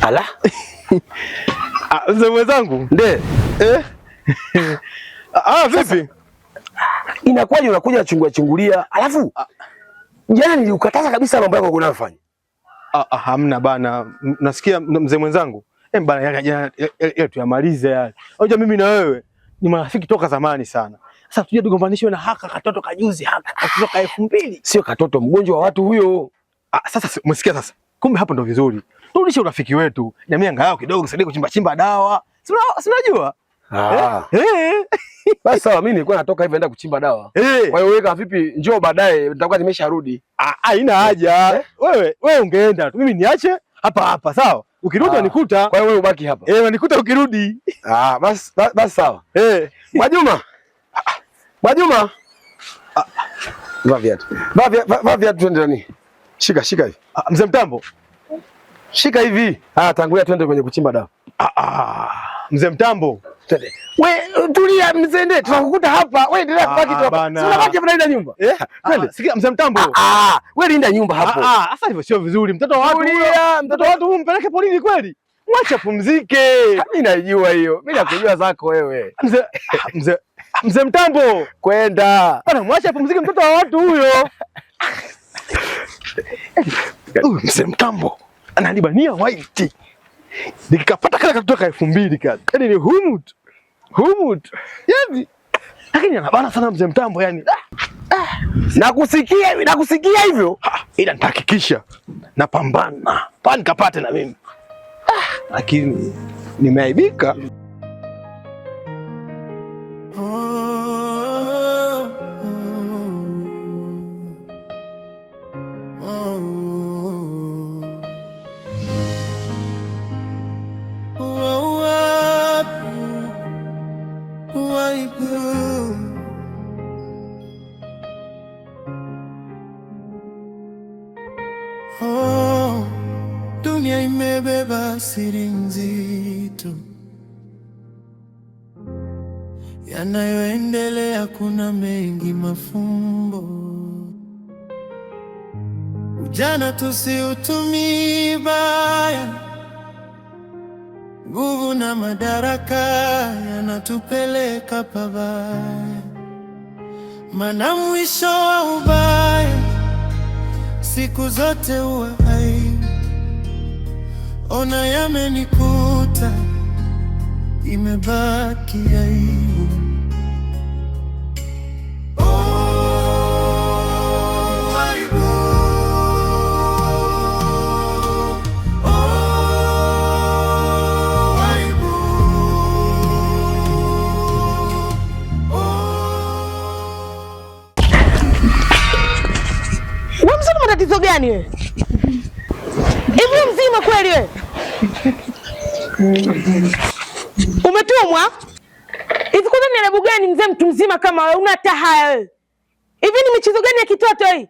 Ala. Ah, mzee mwenzangu. Nde. Eh? Ah, vipi? Inakuwaje unakuja chungua chungulia? Alafu jana nilikukataza kabisa mambo yako unayofanya. Ah, hamna bana. Nasikia mzee mwenzangu. Eh, bana yale jana yale tuyamalize yale. Unajua mimi na wewe ni marafiki toka zamani sana. Sasa tuje tugombanishwe na haka katoto kajuzi haka katoto ka 2000. Sio katoto, mgonjwa wa watu huyo. Ah, sasa umesikia sasa. Kumbe hapo ndo vizuri. Turudishe urafiki wetu. Jamii angalau kidogo nisaidie kuchimba chimba dawa. Si unajua? Ah. Eh. Basi sawa, mimi nilikuwa natoka hivi naenda kuchimba dawa. Eh. Kwa hiyo weka vipi, njoo baadaye nitakuwa nimesharudi. Ah, haina haja. Eh? Wewe ungeenda tu. Mimi niache hapa hapa, sawa? Ukirudi unanikuta. Kwa hiyo wewe ubaki hapa. Eh, unanikuta ukirudi. Ah, basi basi sawa. Eh. Mwajuma. Mwajuma. Vaa viatu. Vaa viatu twende nani? Shika shika hivi. Ah, mzee Mtambo. Shika hivi. Ah, tangulia twende kwenye kuchimba dawa. Mzee Mtambo. Twende. We tulia mzee, ndiye tunakukuta hapa. Wewe endelea kubaki tu hapa. Si unabaki hapa unalinda nyumba. Eh? Twende. Sikia mzee Mtambo. Wewe linda nyumba hapo. Sasa hivyo sio vizuri. Mtoto wa watu. Tulia, mtoto wa watu umpeleke polini kweli? Mwache apumzike. Mimi najua hiyo. Mimi nakujua zako wewe. Mzee Mtambo. Kwenda. Bana mwache apumzike mtoto wa watu huyo. Mzee Mtambo ananibania white. Nikikapata kale katoto 2000 kale. Yaani ni humut. Humut. Yaani lakini anabana sana mzee Mtambo yani. Nakusikia hivyo. Ila nitahakikisha napambana. Pani kapate na mimi. Lakini nimeaibika. Dunia imebeba siri nzito, yanayoendelea kuna mengi mafumbo. Ujana tusiutumie baya, nguvu na madaraka yanatupeleka pabaya, maana mwisho wa ubaya siku zote huwa aibu. Ona yamenikuta, imebaki aibu. Oh, aibu. Oh, aibu. Oh. Wewe mzee, una matatizo gani wewe? Hivi mzima kweli wewe? Umetumwa? Hivi kwanza ni adabu gani mzee, mtu mzima kama wewe una hata haya wewe? Hivi ni michezo gani ya kitoto hii?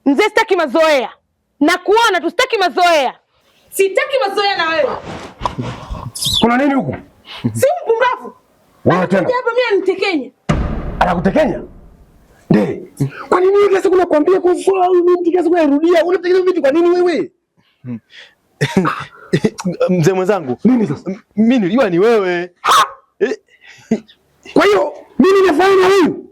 Mzee, sitaki mazoea. Na kuona tu sitaki mazoea. Sitaki mazoea na wewe. Kuna nini huku? Si mpumbavu. Wewe tena. Hapa mimi ananitekenya. Anakutekenya? Ndiye. Kwa nini wewe kila siku nakwambia kuhusu swala huyu binti, kila siku nairudia? Unatekenya binti kwa nini wewe? Mzee mwenzangu, nini sasa? Mimi nilijua ni wewe. Ha! Kwa hiyo mimi nafanana na huyu?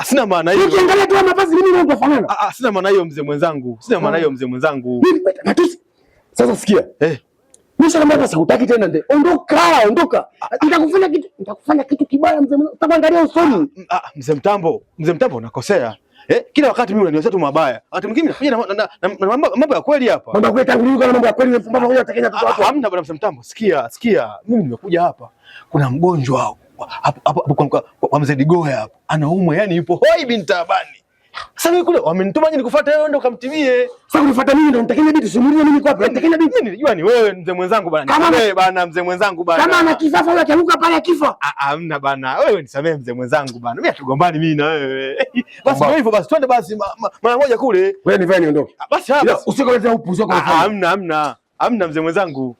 Sina maana hiyo. Ukiangalia tu mavazi mimi ndio nafanana. Sina maana hiyo mzee mwenzangu. Sina maana hiyo mzee mwenzangu. Mimi matusi. Sasa sikia. Mimi sasa kama sikutaki tena ndio. Ondoka, ondoka. Nitakufanya kitu kibaya mzee mwenzangu. Utaangalia usoni. Mzee Mtambo, mzee Mtambo unakosea. Kila wakati mimi unaniosea tu mabaya. Wakati mwingine nakuja na mambo ya kweli hapa. Mambo ya kweli tangu lini kuna mambo ya kweli mpumbavu huyo atakenya mtoto wako? Hamna bwana mzee Mtambo. Sikia, sikia. Mimi nimekuja hapa. Kuna mgonjwa hapo hapo kwa mzee Digoya hapo. Anaumwa yani yupo hoi bin taabani. Sasa mimi kule wamenituma nje nikufuate wewe ndio ukamtibie. Sasa unifuata mimi ndio nitakenya binti, simulie mimi kwa hapa. Nitakenya binti. Mimi nilijua ni wewe mzee mwenzangu bana. Kama Wewe bana mzee mwenzangu bana. Kama ana kifafa yule akianguka pale akifa. Hamna bana. Wewe nisamee mzee mwenzangu bana. Mimi hatugombani mimi na wewe. Basi ndio hivyo basi twende basi mara moja kule. Wewe nivae niondoke. Basi hapa. Usikoleta upu, usikoleta. Hamna, hamna. Hamna mzee mwenzangu.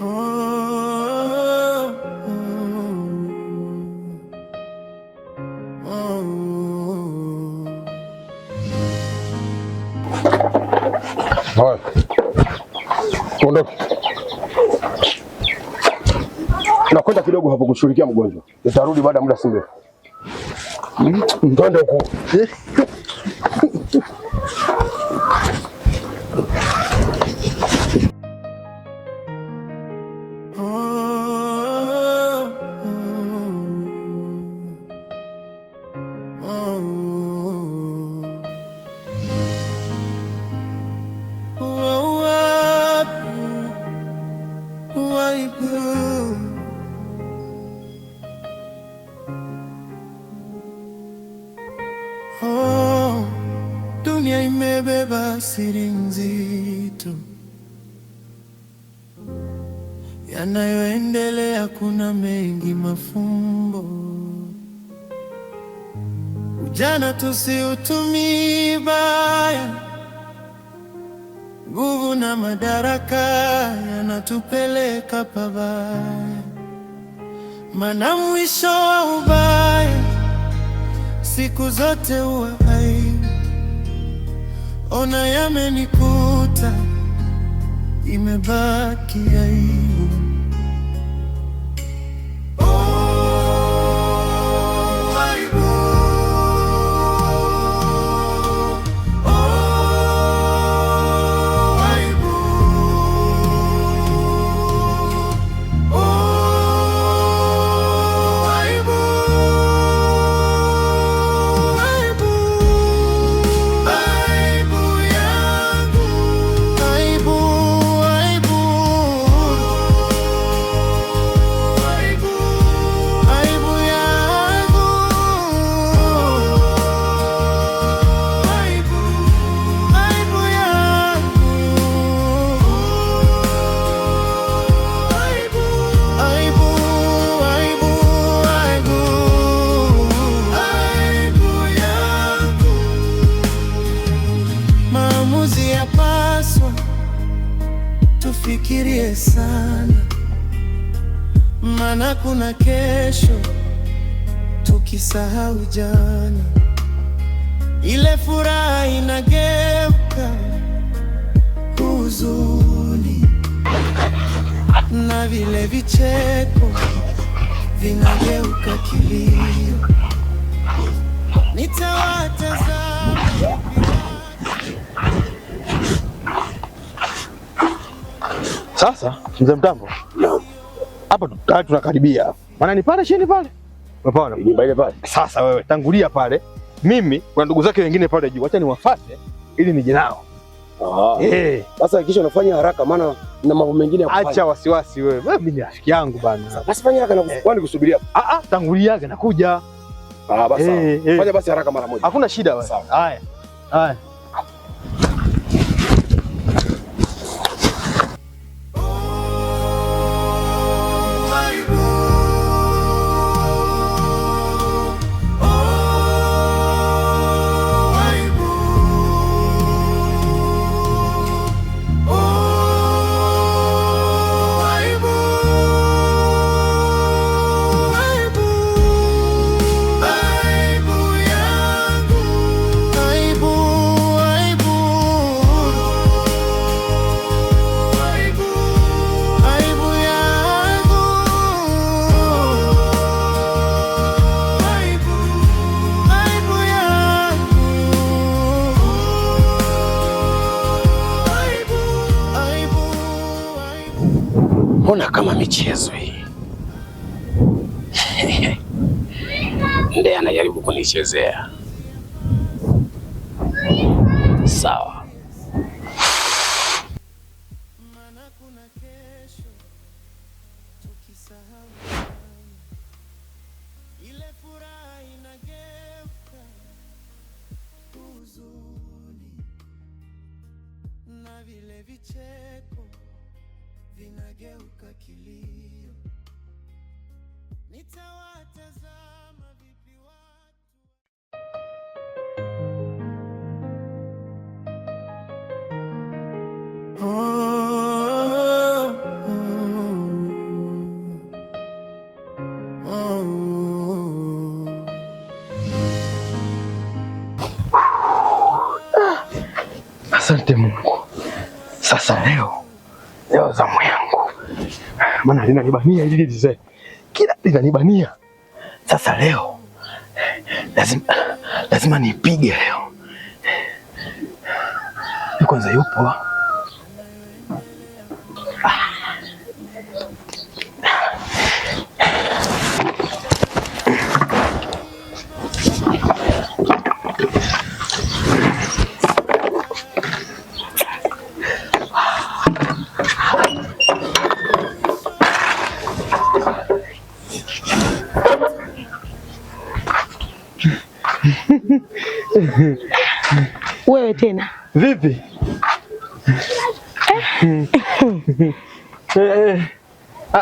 Oh. Tuondoke. Nakwenda kidogo hapo kushughulikia mgonjwa. Nitarudi baada ya muda si mrefu. Twende huko. Oh, dunia imebeba siri nzito, yanayoendelea kuna mengi mafumbo. Ujana tusiutumie baya, nguvu na madaraka yanatupeleka pabaya, mana mwisho wa ubaya siku zote huwa aibu. Ona yamenikuta, imebaki aibu. Oh, aibu. Oh, aibu. Oh, aibu. Aibu. Aibu yangu. Aibu, aibu. Aibu. Aibu yangu. Aibu. Aibu yangu. Aibu. Aibu, aibu, aibu. Aibu yangu. Maamuzi yapaswa tufikirie sana, maana kuna kesho tukisahau jana. Ile furaha inageuka huzuni, na vile vicheko vinageuka kilio. Nitawatazama Sasa mzee Mtambo, hapa tayari tunakaribia, maana ni pale chini pale. Umepaona? Nyumba ile pale. Sasa wewe tangulia pale, mimi kuna ndugu zake wengine pale juu, acha niwafate ili nije nao. Ah. Eh, Sasa hakikisha unafanya haraka maana na mambo mengine ya kufanya. acha wasiwasi wewe, wewe mimi ni rafiki yangu bana. Basi fanya haraka na kwani kusubiria. Ah ah, tanguliaga nakuja. Ah, basi sawa. Eh, eh. Fanya basi haraka mara moja. Hakuna shida wewe. Sawa. Haya. Haya. Aibu. Oh, aibu. Oh, aibu. Aibu. Aibu yangu. Aibu, aibu. Aibu. Aibu yangu. Aibu, aibu yangu. Aibu, aibu, aibu. Mbona kama michezo hii? Ndiye anajaribu kunichezea. Sawa. Maana kuna kesho tukisahau jana, ile furaha inageuka huzuni, na vile vicheko vinageuka kilio. Nitawatazama vipi watu Oh, oh, oh. Asante Mungu. Sasa leo Zamu yangu. Maana linanibania hili mzee. Kila linanibania. Sasa leo lazima nipige leo. Kwanza yupo. Wewe tena vipi?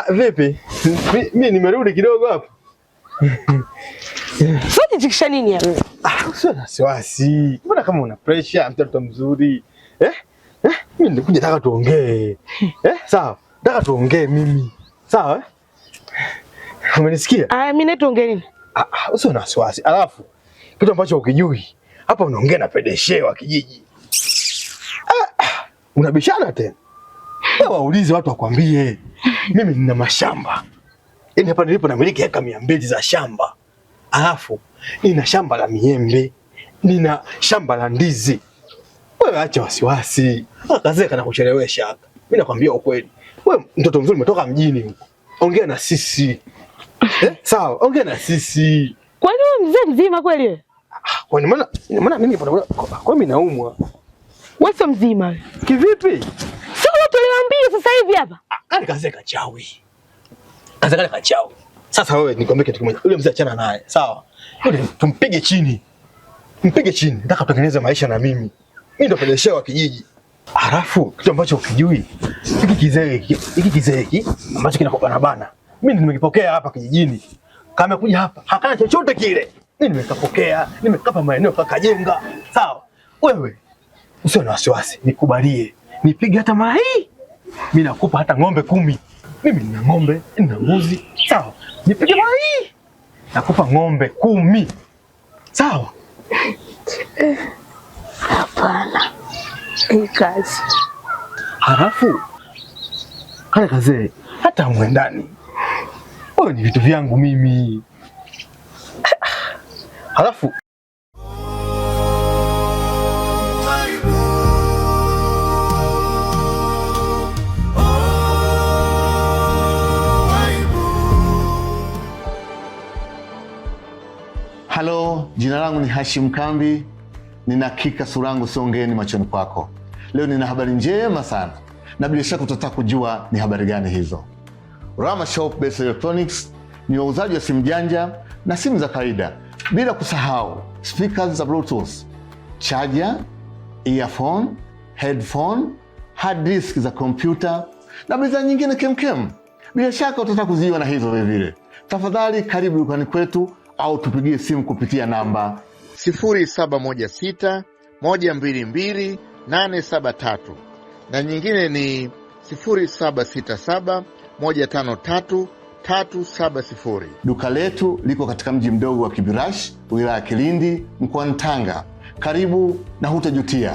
Vipi? Mimi nimerudi kidogo hapo. Sio chikisha nini hapa? Sio na wasiwasi. Mbona kama una pressure, mtoto mzuri? Mimi nilikuja nataka tuongee. Sawa. Nataka tuongee mimi. Sawa eh? Umenisikia? Mimi naitwa nini? Usio na wasiwasi. Alafu kitu ambacho ukijui, hapa unaongea na pedeshe wa kijiji. Unabishana tena. Wewe waulize watu wakwambie. Mimi nina mashamba. Yaani hapa nilipo namiliki eka 200 za shamba. Alafu nina shamba la miembe, nina shamba la ndizi. Wewe acha wasiwasi. Kazee kana kuchelewesha. Mimi nakwambia ukweli. Wewe mtoto mzuri umetoka mjini huko. Ongea na sisi. Sawa, ongea na sisi. Kwani wewe mzee mzima kweli wewe? Kwani maana mimi kwa mimi naumwa. Wewe sio mzima. Kivipi? Sio watu waliwaambia sasa hivi hapa. Kale kazee kachawi. Kazee kale kachawi. Sasa wewe nikwambie kitu kimoja. Yule mzee achana naye, sawa? Yule tumpige chini. Mpige chini. Nataka tutengeneze maisha na mimi. Mimi ndo peleshea wa kijiji. Alafu kitu ambacho ukijui, hiki kizee hiki ambacho kinakobana bana. Mimi nimekipokea hapa kijijini. Kama kuja hapa, hakana chochote kile. Mimi nimekapokea, nimekapa maeneo kakajenga. Sawa? Wewe usio na wasiwasi, nikubalie. Nipige hata mara hii. Mimi nakupa hata ng'ombe 10. Mimi nina ng'ombe, nina mbuzi. Sawa? Nipige mara hii. Nakupa ng'ombe 10. Sawa? Hapana. Hii kazi. Halafu kale kazee hata mwendani. Wewe ni vitu vyangu mimi. Halafu Halo, jina langu ni Hashim Kambi. Nina hakika sura yangu sio ngeni machoni kwako. Leo nina habari njema sana, na bila shaka utataka kujua ni habari gani hizo. Rama Shop Best Electronics ni wauzaji wa simu janja na simu za kawaida, bila kusahau speakers za Bluetooth, charger, earphone, headphone, hard disk za kompyuta na bidhaa nyingine kemkem. Bila shaka utataka kuziona na hizo vile vile. Tafadhali karibu dukani kwetu au tupigie simu kupitia namba 0716 122 873 na nyingine ni 0767 153 370. Duka letu liko katika mji mdogo wa Kibirash, wilaya ya Kilindi, mkoani Tanga. Karibu na hutajutia.